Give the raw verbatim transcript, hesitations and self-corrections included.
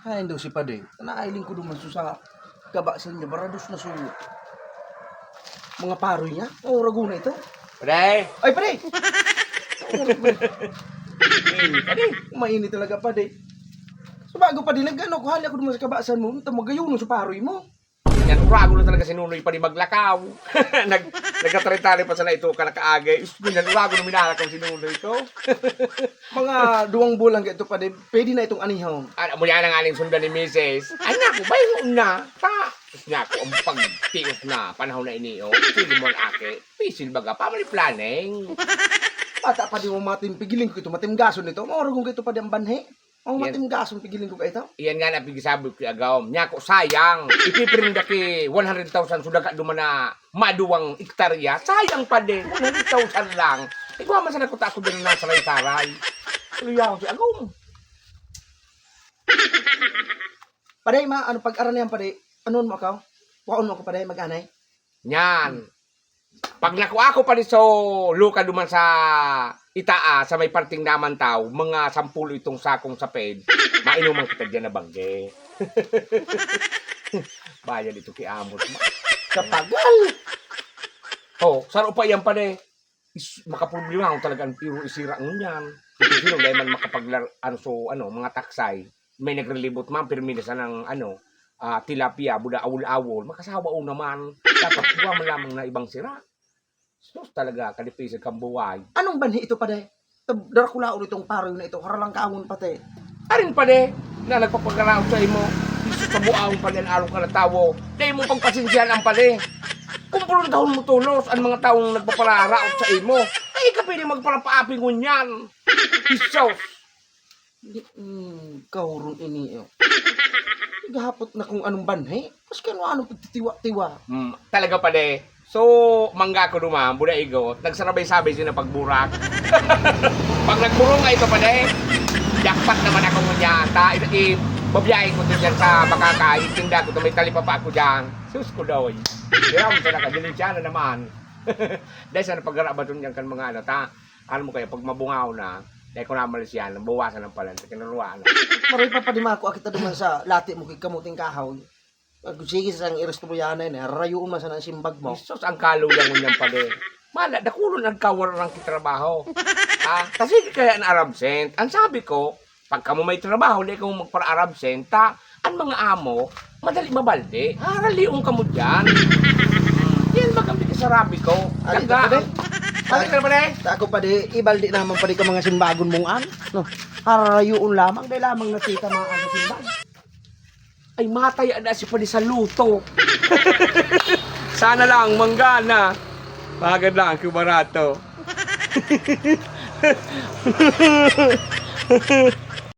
Ay, daw si Pade. Nailing ko duman sa kaba sa inyo, barados na suyo. Mga paroy niya? O, rago na ito? Pade! Ay, Pade! Mainit, Pade. Mainit talaga, Pade. So, bago, Pade, nag-ano ko, hali ako duman sa kabasan mo, ito, magayuno sa paroy mo. Yan, urago na talaga si Nunoy, Pade, maglakaw. Nag-, nagkatari-tari pa sana ito, kanakaagay. Is, yan, urago na minalakaw si Nunoy ko. Mga duwang bulan ka ito, Pade, pwede na itong anihon. Ano mo yan ang aning sundan ni misis? Ay, naku, bayroon na. Ta, sus, naku, ang pagtios na panahon na ini, oh. Sige mo, ake. Pisil baga, family planning. Bata pa di mo matim, pigiling ko ito, matimgason ito. Mauragong ka ito pa di ang banhi. Ang Yan. Matimgason, pigiling ko ka ito. Iyan nga na pigsabi ko ki Agawm. Niya ko, sayang. Ipiprinda ki one hundred thousand, sudaga duman na maduwang ektarya. Sayang pa din. One hundred thousand lang. Igwa man sana ko ta ako din na saray-saray. Tuloy ako si Agawm. Paday, ma, ano, pag-aral na yan, paday, anuon mo ako? Waon mo ako, paday, mag-anay? Yan. Pag nakuha ko pa ni so, luka duman sa itaa, sa may parting naman tao, mga sampulo itong sakong saped, mainuman kita diyan na bangge. Bayad ito ki Amos, ma. Kapagal! Oh, saro pa yan, paday. Is, makaproblema ako talaga ang piro isira ngunyan. Ito sino, dahil man makapaglar-, ano, so, ano, mga taksay. May nagrelibot man, pirmi na sanang, ano, ah, tilapia, buda awol-awol. Makasawa o naman. Dapat kuha man lamang na ibang sira. Sus, talaga, kadipisag kang buhay. Anong banhi ito, paday? Tab-, darakulaon itong paroy na ito, haralangkaon pati. Arin, pade, na nagpapagkaraot sa imo. Isus sa buang, pade, an arog ka na tawo. Dai mo pagpasensyahan, pade. Kumpruntahon mo tolos an mga tawong nagpapararaot sa imo. Dai ka pwede magparapaaping ngunyan. Isus! Di, hmm, kahurong ini, oh. Naghahapot na kung anong banhi. Maski ano-ano pagtitiwa-tiwa. Hmm, talaga, pade. So, mangga ko duman, buda igot, nagsarabay-sabay sila pagburak. Pag nagburong ka ito, pade, jackpot naman ako ngunyan. Ta, i-, i-, babiyahe ko to dyan sa Bacacay, tinda ko to, may talipapa ako dyan. Sus ko, doy. Hiram sa naka, denunsya na naman. Dahil sa napagarabaton dyan kan mga ano, ta, ano mo kaya, pag mabungaw na, dahil ko namalis yan, nabawasan ng palan, sa kinaruwaan na. Maray pa pa di mako, akita duman sa lati mo, kay kamuting kahoy. Pag sige, sa ang iristoryahan na yun, eh, rayuon man sana ang simbag mo. Jesus, ang kaluya mo niyan pala eh. Mala, dakulon ang kawarang kitrabaho. Ha? Kasi kaya na-absent. Ang sabi ko, pag kamo may trabaho, di kamo magpara-absent, ta, ang mga amo, madali mabalde. Haralion kamo dyan. Yan, magamit ka sa rabi ko. Ay, Daga ito pa din. ang-, Ay, ito pa din. Ta, ako pa di, ibaldi naman pa di ka mga simbagon mong an. No, harayuon lamang, dahil lamang na tika mga ano simbag. Ay, matay ada si padi sa luto. Sana lang, manggana. Pagad lang, kung barato.